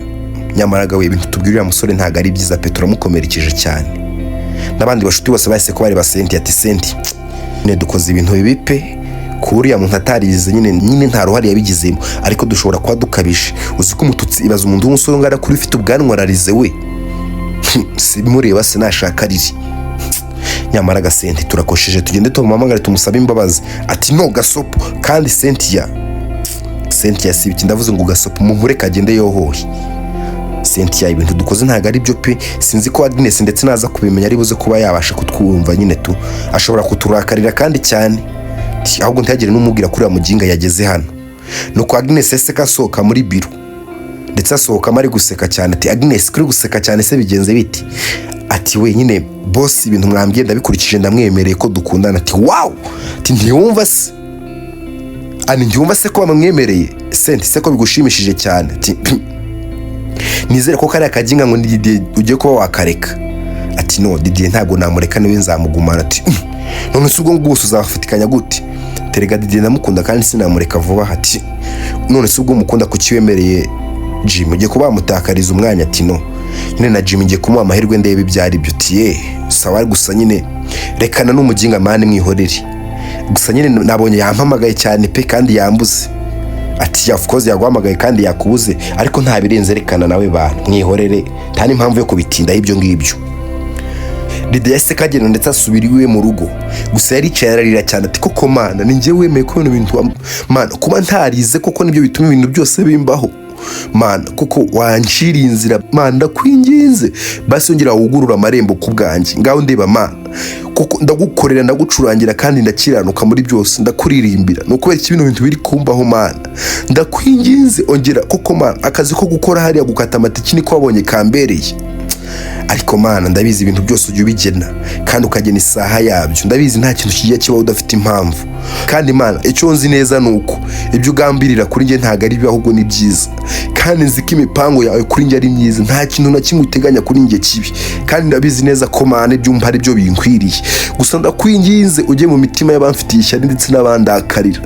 Speaker 1: nyamara we, ibintu tubwira uriya musore ntabwo ari byiza pe, turamukomerekeje cyane. N'abandi bashuti bose bahise ko bareba Senti, ati Senti, nyine dukoze ibintu bibi pe, kuba uriya muntu atarize nyine nta ruhare yabigizemo, ariko dushobora kuba dukabije. Uzi ko umututsi, ibaza umuntu w'umusore ungana kuri ufite ubwanwa ararize we, simureba sinashaka ariri. Nyamara agasenti turakosheje, tugende tumuhamagare tumusabe imbabazi. Ati no, gasopo. Kandi Sentiya, Sentiya, si ibiki, ndavuze ngo gasopo, mumureke agende yohohe. Sentiya, ibintu dukoze ntabwo ari byo pe. Sinzi ko Agnes ndetse naza kubimenya ari buze kuba yabasha kutwumva nyine tu, ashobora kuturakarira kandi cyane. Ati, ahubwo ntihagire n'umubwira ko uriya muginga yageze hano. Nuko Agnes yahise ko asohoka muri biro, ndetse asohokamo ari guseka cyane. Ati Agnes, kuri guseka cyane se bigenze biti? Ati wenyine boss, ibintu mwambwiye ndabikurikije, ndamwemereye ko dukundana. Ati wow. Ati ntiwumva se ani, ntiwumva se ko bamwemereye? Senti se ko bigushimishije cyane? Ati nizere ko kariya kaginga ngo ni Didier ugiye kuba wakareka. Ati no, Didier ntabwo namureka, niwe nzamugumana. Ati none se ubwo bwose uzafatikanya gute? Terega Didier ndamukunda kandi sinamureka vuba. Ati none se ubwo umukunda kuki wemereye Jim, ugiye kuba wamutakariza umwanya? Ati no, nyine na Jim ngiye kumuha amahirwe ndebe ibyo ari byo. Ati ye, sawa, gusa nyine rekana n'umuginga man, mwihorere. Gusa nyine nabonye yampamagaye cyane pe, kandi yambuze. Ati of course yaguhamagaye kandi yakubuze, ariko nta birenze, rekana nawe bantu, mwihorere, nta n'impamvu yo kubitindaho ibyo ngibyo. Dede yahise kagenda ndetse asubira iwe mu rugo. Gusa yaricaye ararira cyane, ati koko Mana, ni njye wemeye ko bino bintu Mana, kuba ntarize koko nibyo bituma ibintu byose bimbaho? Mana, kuko wanciriye inzira, Mana, ndakwinginze basi ongera wugurure amarembo ku bwanjye. Ngaho ndeba Mana, kuko ndagukorera, ndagucurangira kandi ndakiranuka muri byose, ndakuririmbira, ni ukubera iki bino bintu biri kumbaho? Mana, ndakwinginze ongera koko Mana, akazi ko gukora hariya gukata amatiki niko wabonye kambereye, ariko Mana, ndabizi ibintu byose ujya ubigena kandi ukagena isaha yabyo. Ndabizi nta kintu kijya kibaho udafite impamvu. Kandi Mana, icyo nzi neza ni uko ibyo ugambirira kuri njye ntabwo ari bibi, ahubwo ni byiza, kandi nzi ko imipango yawe kuri njye ari myiza, nta kintu na kimwe uteganya kuri njye kibi, kandi ndabizi neza ko Mana ibyo umpa ari byo binkwiriye. Gusa ndakwinginze ujye mu mitima y'abamfitiye ishyari ndetse n'abandakarira,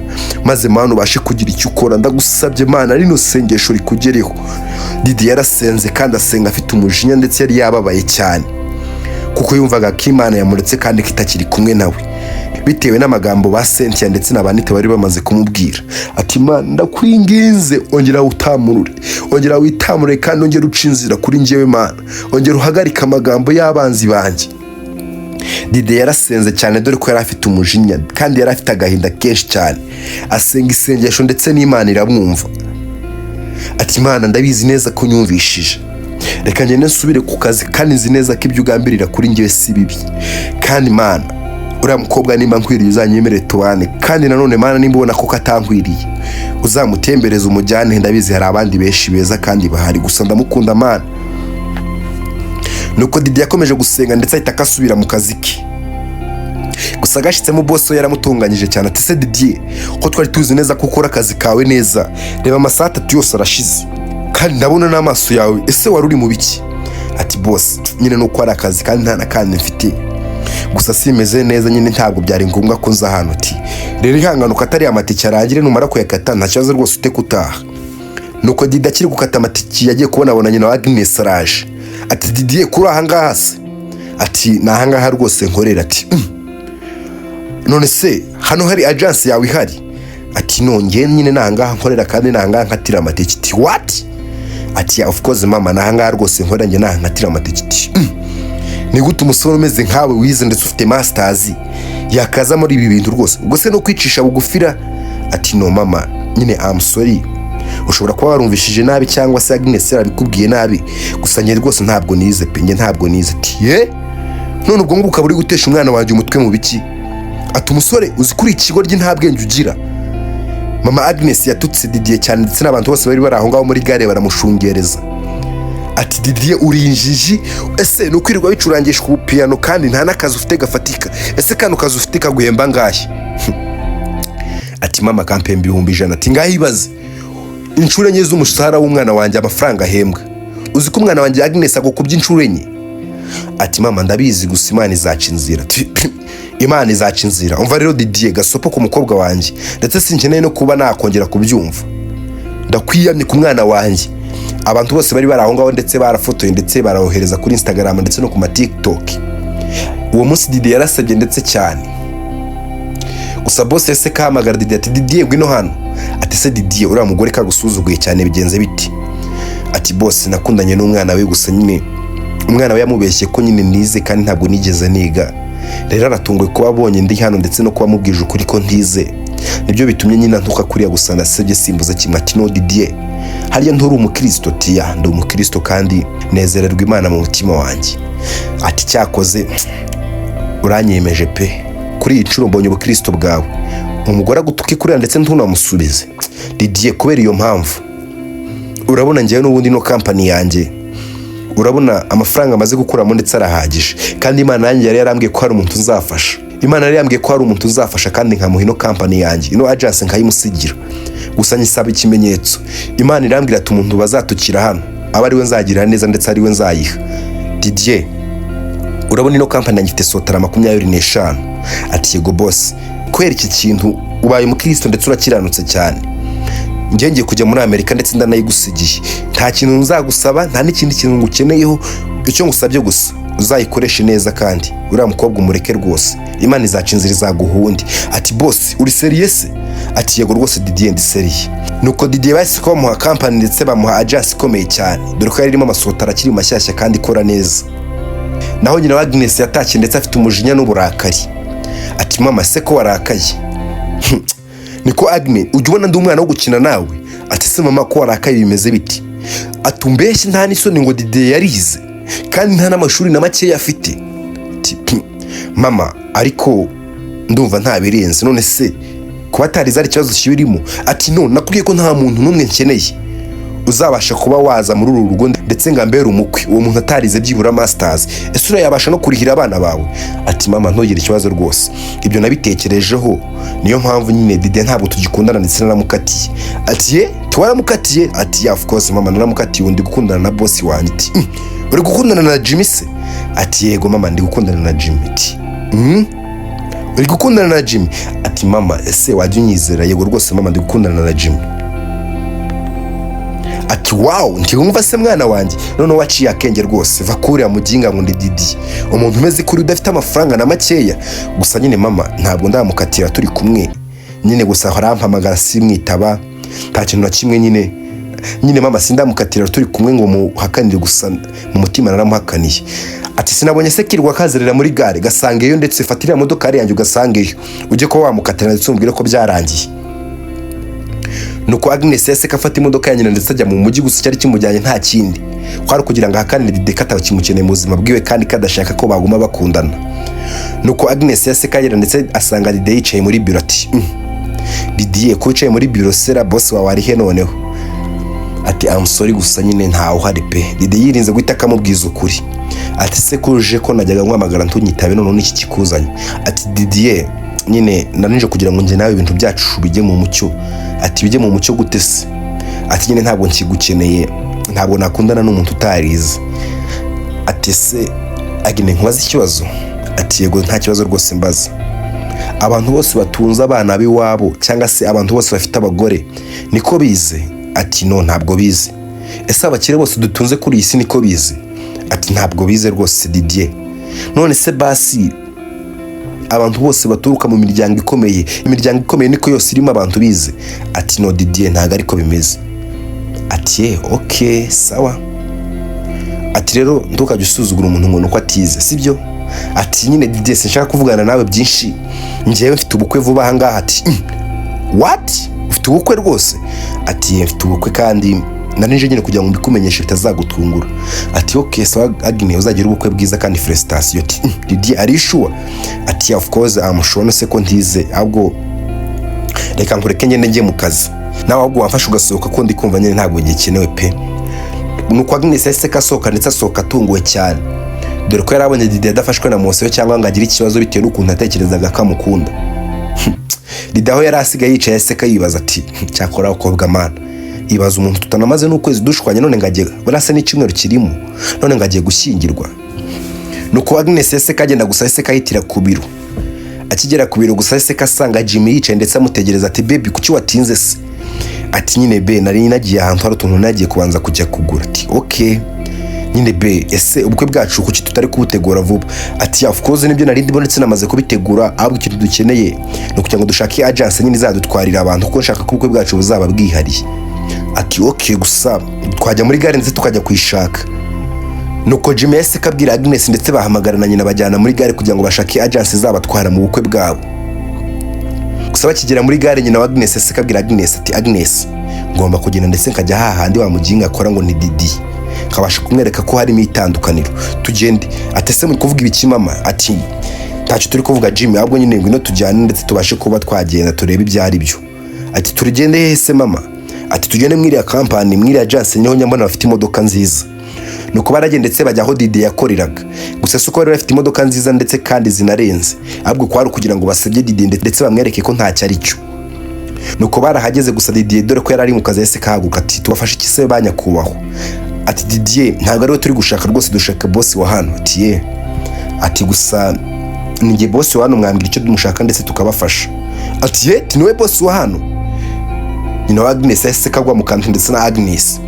Speaker 1: maze Mana ubashe kugira icyo ukora. Ndagusabye Mana, rino sengesho rikugereho. Didi yarasenze kandi asenga afite umujinya, ndetse yari yababaye cyane kuko yumvaga ko Imana yamuretse kandi ko itakiri kumwe nawe, bitewe n'amagambo ba Cynthia ndetse na Banita bari bamaze kumubwira. Ati Imana, ndakwinginze ongera utamurure, ongera witamurure kandi ongera uca inzira kuri njyewe. Mana, ongera uhagarike amagambo y'abanzi banjye. Dide yarasenze cyane, dore ko yari afite umujinya kandi yari afite agahinda kenshi cyane. Asenga isengesho ndetse n'Imana iramwumva. Ati Imana, ndabizi neza ko unyumvishije, reka ngende nsubire ku kazi, kandi nzi neza ko ibyo ugambirira kuri njyewe si bibi. Kandi Mana, uriya mukobwa nimba nkwiriye uzanyemerere tubane, kandi nanone Mana, nimba ubona ko atankwiriye uzamutembereze umujyane, ndabizi hari abandi benshi beza kandi bahari, gusa ndamukunda Mana. Nuko Didi yakomeje gusenga ndetse ahita akasubira mu kazi ke. Gusa agashyitsemo, boss we yaramutunganyije cyane. Ati se Didier, ko twari tuzi neza ko ukora akazi kawe neza, reba amasaha 3 yose arashize kandi ndabona n'amaso yawe, ese wari uri mu biki? Ati boss, nyine nuko ari akazi kandi nta na kandi mfite, gusa simeze neza nyine, ntabwo byari ngombwa ko nza hano. Ati rero ihangane ukatari amatike arangire, numara kuyakata nta kibazo rwose ute kutaha. Nuko Didi akiri gukata amatike, yagiye kubona abona nyina wa Agnes araje. Ati Didier, kuri ahangaha se? Ati ni ahangaha rwose nkorera. Ati none se hano hari agence yawe ihari? Ati nongeye nyine ni ahangaha nkorera kandi ni ahangaha nkatira amatike. Ati what? Ati of course mama, ni ahangaha rwose nkorera, njye ni aha nkatira amatike. Ati ni gute umusore umeze nkawe wize ndetse ufite masters yakaza muri ibi bintu rwose? Ubwo se no kwicisha bugufira? Ati no mama, nyine I'm sorry, Ushobora kuba warumvishije nabi cyangwa se Agnes yarabikubwiye nabi, gusa njye rwose ntabwo nize pe, njye ntabwo nize." Ati: "Ye, none ubwo ngubwo ukaba uri gutesha umwana wanjye umutwe mu biki?" Ati: "Umusore, uzi kuri ikigo nta bwenge ugira." Mama Agnes yatutse Didier cyane, ndetse n'abantu bose bari bari aho ngaho muri gare baramushungereza. Ati: "Didier, uri injiji. Ese ni ukwirirwa bicurangisha ubupiyano kandi nta n'akazi ufite gafatika? Ese kano kazi ufite kaguhemba angahe?" Ati: "Mama, kampemba 100,000." Ati: "Ngaho ibaze inshuro enye z'umushahara w'umwana wanjye, amafaranga ahembwa. Uzi ko umwana wanjye Agnes agukubye inshuro enye?" Ati: "Mama, ndabizi, gusa Imana izaca inzira." Ati: "Imana izaca inzira? Umva rero Didier, gasopo ku mukobwa wanjye, ndetse sinkeneye no kuba nakongera kubyumva. Ndakwiyamye ku mwana wanjye." Abantu bose bari bari aho ngaho ndetse barafotoye, ndetse barawohereza kuri Instagram ndetse no ku ma TikTok. Uwo munsi Didier yarasabye ndetse cyane. Gusa boss yahise kahamagara Didier, ati: "Didier, ngwino hano." Ati: "Se Didier, uriya mugore kagusuzuguye cyane bigenze biti?" Ati: "Boss, nakundanye n'umwana we, gusa nyine umwana we yamubeshye ko nyine nize kandi ntabwo nigeze niga. Rero aratunguwe kuba abonye ndi hano, ndetse no kuba amubwije ukuri ko ntize, nibyo bitumye nyine ntuka kuriya. Gusa ndasebye, simbuze kimwe." Ati: "No Didier, hariya nturi umukristo?" "Tiya, ndi umukristo kandi nezererwa Imana mu mutima wanjye." Ati: "Cyakoze uranyemeje pe, kuri iyi nshuro mbonye ubukristo bwawe. Umugore agutuke kuriya ndetse ntunamusubize? Didier, kubera iyo mpamvu, urabona njyewe n'ubundi no company yanjye, urabona amafaranga amaze gukuramo ndetse arahagije. Kandi Imana yanjye yari yarambwiye ko hari umuntu nzafasha. Imana yari yambwiye ko hari umuntu uzafasha kandi nkamuha ino company yanjye, ino agence nkayimusigira. Gusa nyisaba ikimenyetso. Imana irambwira ati umuntu bazatukira hano aba ariwe nzagirira neza, ndetse ariwe nzayiha. Didier, urabona ino company yanjye ifite sotara 25." Ati: "Yego boss." "Kubera iki kintu, ubaye umukristo ndetse urakiranutse cyane, njye ngiye kujya muri Amerika ndetse ndanayigusigiye. Nta kintu nzagusaba, nta n'ikindi kintu ngukeneyeho. Icyo ngusabye gusa, uzayikoreshe neza kandi uriya mukobwa umureke rwose. Imana izaca inzira, izaguha uwundi." Ati: "Boss, uri sérieux se?" Ati: "Yego rwose Didier, ndi sérieux." Nuko Didier bahise ko bamuha company ndetse bamuha agence ikomeye cyane, dore ko yari irimo amasotara akiri mashyashya kandi ikora neza. Naho nyina wa Agnes yatashye ndetse afite umujinya n'uburakari. Ati: "Mama, se ko warakaye?" "Niko Agnes, ujya ubona ndi umwana wo gukina nawe?" Ati: "Se mama, ko warakaye bimeze biti?" Ati: "Umbeshye nta n'isoni ngo Didier yarize kandi nta n'amashuri na makeya afite." Ati: "Mama, ariko ndumva nta birenze. None se kuba atarize ari ikibazo kibirimo?" Ati: "No, nakubwiye ko nta muntu n'umwe nkeneye uzabasha kuba waza muri uru rugo ndetse ngo ambere umukwe, uwo muntu atarize byibura masters. Ese uriya yabasha no kurihira abana bawe?" Ati: "Mama, ntugire ikibazo rwose, ibyo nabitekerejeho. Niyo mpamvu nyine Didier ntabwo tugikundana, ndetse naramukatiye." Ati: "Ye, tiwaramukatiye?" Ati: "Yeah, of course mama, naramukatiye. Ubu ndi gukundana na boss wanjye." Ati: Uri gukundana na Jimmy se?" Ati: "Yego mama, ndi gukundana na Jimmy." Ati: Uri gukundana na Jimmy?" Ati: "Mama, ese wajya unyizera? Yego rwose mama, ndi gukundana na Jimmy." Ati: "Wow, ntiwumva se mwana wanjye? Noneho waciye akenge rwose. Va kuriya muginga ngo ndi Didi, umuntu umeze kuri udafite amafaranga na makeya." "Gusa nyine mama, ntabwo ndamukatira turi kumwe nyine, gusa arampamagara simwitaba, nta kintu na kimwe nyine. Nyine mama, sindamukatira turi kumwe ngo muhakanire, gusa mu mutima naramuhakaniye." Ati: "Sinabonye se kirwa kazerera muri gare? Gasangeyo, ndetse fata iriya modokari yanjye ugasangeyo, ujye kuba wamukatira ndetse umubwire ko byarangiye." Nuko Agnes yahise afata imodoka ya nyina ndetse ajya mu mujyi. Gusa icyari kimujyanye nta kindi, kwari ukugira ngo ahakanire Dide ko atakimukeneye mu buzima bwiwe kandi ko adashaka ko baguma bakundana. Nuko Agnes yahise kagera ndetse asanga Dide yicaye muri biro. Ati: Didier, ko wicaye muri biro sera, boss wawe ari he noneho?" Ati: "I'm sorry, gusa nyine ntawe uhari pe." Dide yirinze guhita akamubwiza ukuri. Ati: "Se kuje ko najyaga nkuhamagara ntunyitabe, noneho n'iki kikuzanye?" Ati: "Didier, nyine nanije kugira ngo njye nawe ibintu byacu bijye mu mucyo." Ati: "Bijye mu mucyo gute se?" Ati: "Nyine ntabwo nkigukeneye, ntabwo nakundana n'umuntu utarize." Ati: "Se Agnes, nkubaze ikibazo?" Ati: "Yego, nta kibazo rwose, mbaza." "Abantu bose batunze abana b'iwabo cyangwa se abantu bose bafite abagore niko bize?" Ati: "No, ntabwo bize." "Ese abakire bose dutunze kuri iyi si niko bize?" Ati: "Ntabwo bize rwose Didier." "None se basi abantu bose baturuka mu miryango ikomeye, imiryango ikomeye niko yose irimo abantu bize?" Ati: "No Didier, ntabwo ariko bimeze." Ati: "Ye, okay, sawa." Ati: "Rero ntukajye usuzugura umuntu ngo nuko atize, sibyo?" Ati: "Nyine Didier, sinshaka kuvugana nawe byinshi, njyewe mfite ubukwe vuba aha ngaha." Ati: "What?" Ufite ubukwe rwose?" Ati: "Mfite ubukwe kandi nari nje nyine kugira ngo mbikumenyeshe bitazagutungura." Ati: "Ok, sawa Agnes, uzagira ubukwe bwiza kandi félicitations." Ati: "Didier, are you sure?" Ati: "Of course I'm sure, se ko ntize? Ahubwo reka nkureke ngende njye mu kazi, nawe ahubwo wamfasha ugasohoka, ko ndi kumva nyine ntabwo gikenewe pe." Nuko Agnes yahise asohoka, ndetse asohoka atunguwe cyane, dore ko yari abonye Didier adafashwe na émotion cyangwa ngo agire ikibazo bitewe n'ukuntu yatekerezaga ko amukunda. Didier aho yari asigaye yicaye aseka, yibaza ati: "Cyakora abakobwa mana, ibaza umuntu tutanamaze n'ukwezi dushwanye, none ngagiye, burasa n'icyumweru kirimo, none ngagiye gushyingirwa." Nuko Agnes yahise agenda, gusa yahise ahitira ku biro. Akigera ku biro gusa, yahise asanga Jimmy yicaye ndetse amutegereza. Ati: "Baby, kuki watinze se?" Ati: "Nyine bae, nari nagiye ahantu hari utuntu nagiye kubanza kujya kugura." Ati: "Ok nyine bae, ese ubukwe bwacu kuki tutari kubutegura vuba?" Ati: "Of course, nibyo nari ndimo ndetse namaze kubitegura, ahubwo ikintu dukeneye ni ukugira ngo dushake agence nyine izadutwarira abantu, kuko nshaka ko ubukwe bwacu buzaba bwihariye." Ati: "Ok, gusa twajya muri gare ndetse tukajya kuyishaka." Nuko Jimmy yahise akabwira Agnes, ndetse bahamagara na nyina, bajyana muri gare kugira ngo bashake agence izabatwara mu bukwe bwabo. Gusa bakigera muri gare, nyina wa Agnes yahise akabwira Agnes ati: "Agnes, ngomba kugenda ndetse nkajya hahandi wa muginga akora ngo ni Didi, nkabasha kumwereka ko harimo itandukaniro. Tugende." Ati: "Ese muri kuvuga ibiki, mama?" Ati: "Ntacyo turi kuvuga Jimmy, ahubwo nyine ngwino tujyane ndetse tubashe kuba twagenda turebe ibyo ari byo." Ati: "Turugende hehe se, mama?" Ati: "Tugende mwiriya kampani, mwiriya agence, niho nyambona bafite imodoka nziza." Nuko baragenda ndetse bajya aho Didi yakoreraga. Gusa si uko bari bafite imodoka nziza ndetse kandi zinarenze, ahubwo kwari ukugira ngo basebye Didi ndetse bamwereke ko ntacyo ari cyo. Nuko barahageze, gusa Didier, dore ko yari ari mu kazi, yahise kahaguruka ati: "Tubafashe iki se, ba nyakubahwa?" Ati: "Didier ntabwo ariwe turi gushaka rwose, dushaka boss wa hano." Ati: "Ye?" Ati: "Gusa ni njye boss wa hano, mwambwira icyo mushaka ndetse tukabafasha." Ati: "Ye, niwe boss wa hano?" Nyina wa Agnes yahise kagwa mu kantu ndetse na Agnes.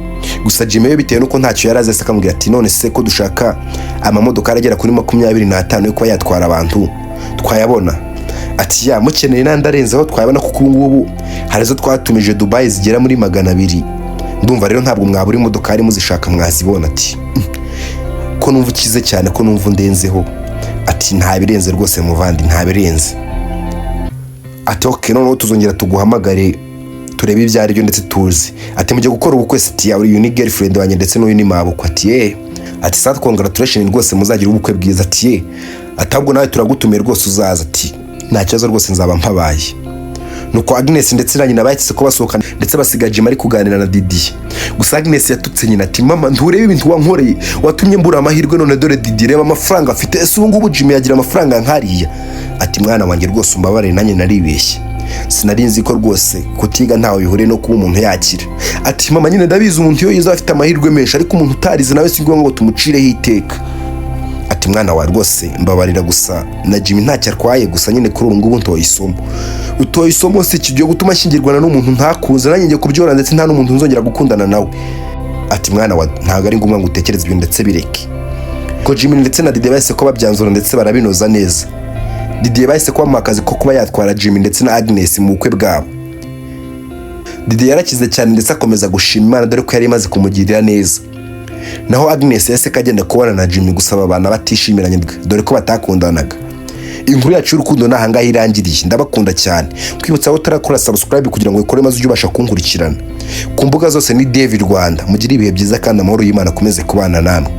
Speaker 1: Gusa Jimmy we, bitewe nuko ntacyo yari azi, yahise akamubwira ati: "None se ko dushaka amamodoka agera kuri 25 yo kuba yatwara abantu, twayabona?" Ati: "Ya, mukeneye n'andi arenzeho twayabona, kuko ubu ngubu hari izo twatumije Dubai zigera muri 200. Ndumva rero ntabwo mwabura imodoka, hari muzishaka mwazibona." Ati: "Ko numva ukize cyane, ko numva undenzeho?" Ati: "Nta birenze rwose muvandi, nta birenze." Ati: "Ok, noneho tuzongera tuguhamagare turebe ibyo ari byo ndetse tuzi." Ati: "Mujye gukora ubukwe se?" Ati: "Uyu ni girlfriend wanjye ndetse n'uyu ni mabukwe." Ati: "Ye?" Ati: "Sa congratulation rwose, muzagira ubukwe bwiza." Ati: "Ye?" Ati: "Ahubwo nawe turagutumiye rwose, uzaza." Ati: "Nta kibazo rwose, nzaba mpabaye." Nuko Agnes ndetse na nyina bahise ko basohoka, ndetse basiga Jim ari kuganira na Didier. Gusa Agnes yatutse nyina ati: "Mama, nturebe ibintu wankoreye? Watumye mbura amahirwe, none dore Didier, reba amafaranga afite. Ese ubu ngubu Jimmy yagira amafaranga nkariya?" Ati: "Mwana wanjye, rwose umbabarire, nanjye naribeshye, sinari nzi ko rwose kutiga ntawe bihuriye no kuba umuntu yakira." Ati: "Mama, nyine ndabizi, umuntu iyo yize afite amahirwe menshi, ariko umuntu utarize nawe si ngombwa ngo tumucireho iteka." Ati: "Mwana wawe, rwose mbabarira, gusa na Jimmy ntacyo arwaye, gusa nyine kuri ubu ngubu ntoye isomo." "Utoye isomo se kigiye gutuma ashyingirwana n'umuntu ntakunze? Nanjye ngiye kubyora, ndetse nta n'umuntu nzongera gukundana nawe." Ati: "Mwana wa, ntabwo ari ngombwa ngo utekereze ibintu, ndetse bireke." Ko Jimmy ndetse na Didier bahise ko babyanzura ndetse barabinoza neza. Didier bahise ko bamuha akazi ko kuba yatwara Jimmy ndetse na Agnes mu bukwe bwabo. Didier yarakize cyane ndetse akomeza gushima Imana, dore ko yari imaze kumugirira neza. Naho Agnes yahise agenda kubana na Jimmy, gusa babana batishimiranye, dore ko batakundanaga. Inkuru yacu y'urukundo ni ahangaha irangiriye. Ndabakunda cyane. Kwibutsa aho utarakora subscribe kugira ngo ukore, maze ujye ubasha kunkurikirana ku mbuga zose, ni David Rwanda. Mugire ibihe byiza kandi amahoro y'Imana akomeze kubana namwe.